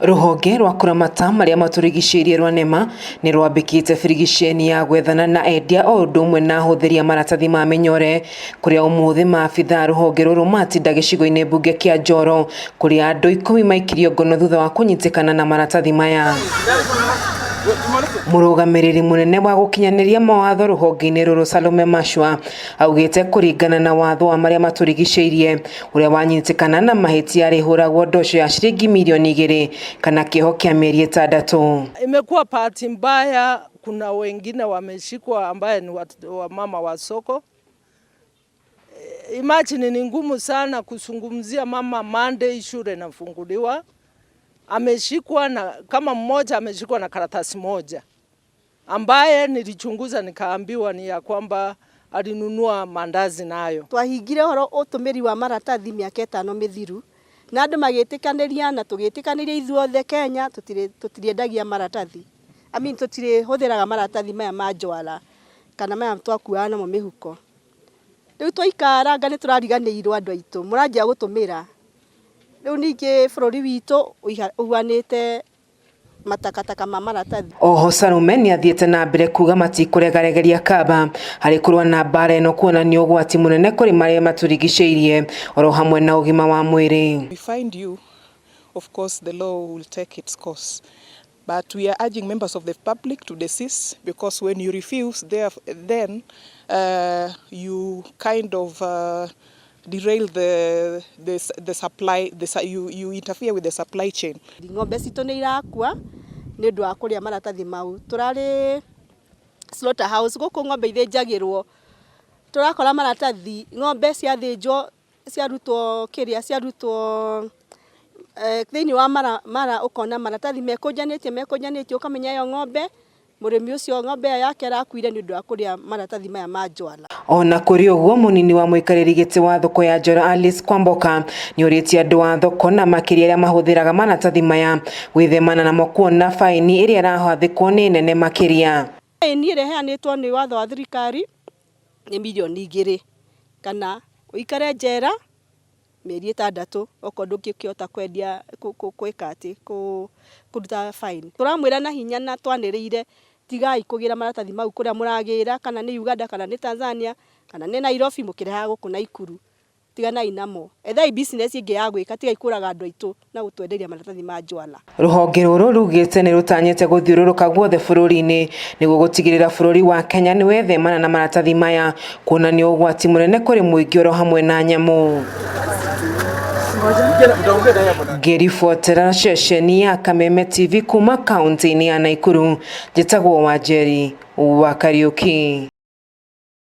Rũhonge rwa kũramata marĩa matũrigicĩirie rwa NEMA nĩ rwambĩkĩte birigiceni ya gwethana na endia o ũndũ ũmwe na ahũthĩri a maratathi ma mĩnyore, kũrĩa ũmũthĩ maabithaa a rũhonge rũrũ matinda gĩcigo-inĩ mbunge kĩa Njoro kũrĩa andũ 10 maikirio ngono thutha wa kũnyitĩkana na maratathi maya. Mũrũgamĩrĩri mũnene wa gũkinyanĩria mawatho rũhonge-inĩ rũrũ Salome Machua augĩte kũringana na watho wa marĩa matũrigicĩirie ũrĩa wanyitĩkana na mahĩtia arĩhũragwo ndosho ya ciringi mirioni 2 kana kĩoho kĩa mĩeri 6. Imekuwa bahati mbaya, kuna wengine wameshikwa ambaye ni wamama wa soko. Imagine ni ngumu sana kuzungumzia mama Monday shule inafunguliwa. Ameshikwa na kama mmoja ameshikwa na karatasi moja ambaye nilichunguza nikaambiwa ni ya kwamba alinunua mandazi nayo. Twahingire horo utumiri wa maratathi miaka 5 mithiru na andu magĩtĩkanĩria na tũgĩtĩkanĩria ithuothe Kenya tũtiriendagia maratathi. I mean tũtirĩhũthĩraga maratathi maya ma njwara kana maya twakuaga namo mĩhuko. Rĩu twaikaranga nĩ tũrariganĩirwo andũ aitũ mũranjia gũtũmĩra. Rĩu ningĩ bũrũri witũ ũhuanĩte matakataka ma maratathi. Oho Salome nĩ athiĩte na mbere kuga matikũregaregeria kamba harĩ kũrũa na mbara ĩno kuonania ũgwati mũnene kũrĩ marĩa matũrigicĩirie oro hamwe na ũgima wa mwĩrĩ. We find you, of course the law will take its course. But we are urging members of the public to desist, because when you refuse, then you kind of derail the supply, you interfere with the supply chain. Ng'ombe citũ nĩ irakua nĩ ũndũ wa kũrĩa maratathi mau. Tũrarĩ slaughter house gũkũ ng'ombe ithĩnjagĩrwo, tũrakora maratathi ng'ombe ciathĩnjwo ciarutwo kĩrĩa ciarutwo thĩinĩ wa mara ũkona maratathi mekũnjanĩtie ũkamenya ĩyo ng'ombe mũrĩmi ũcio ng'ombe ĩyo yake arakuire nĩ ũndũ wa kũrĩa maratathi maya ma njwara. Ona kũrĩ ũguo mũnini wa mũikarĩri gĩtĩ wa thoko ya Njoro Alice Kwamboka nĩorĩtie andũ a thoko na makĩria arĩa mahũthĩraga maratathi maya gwĩthemana namo kuona baini ĩrĩa ĩrahathĩkwo nĩ nene makĩria. Baini ĩrĩa ĩheanĩtwo nĩ watho wa thirikari nĩ mirioni 2 kana ũikare njera mĩeri 6 okorwo ndũngĩkĩhota kwendia gwĩka atĩ kũruta fine. Tũramwĩra na hinya na twanĩrĩire tigai kũgĩra maratathi mau kũrĩa mũragĩra kana nĩ Uganda kana nĩ Tanzania kana nĩ Nairobi mũkĩrehaga gũkũ Naikuru. Tiganai namo. Ethai business ĩngĩ ya gwĩka tigai kũraga andũ aitũ na gũtwenderia maratathi ma njwara. Rũhonge rũrũ rugĩte nĩ rũtanyĩte gũthiũrũrũka guothe bũrũri-inĩ nĩguo gũtigĩrĩra bũrũri wa Kenya nĩ wethemana na maratathi maya kuonania ũgwati mũnene kũrĩ mũingĩ oro hamwe na nyamũ. Ngĩribotera ceceni ya Kameme TV kuma kaunti-inĩ ya Naikuru, njĩtagwo Wanjeri wa Kariuki.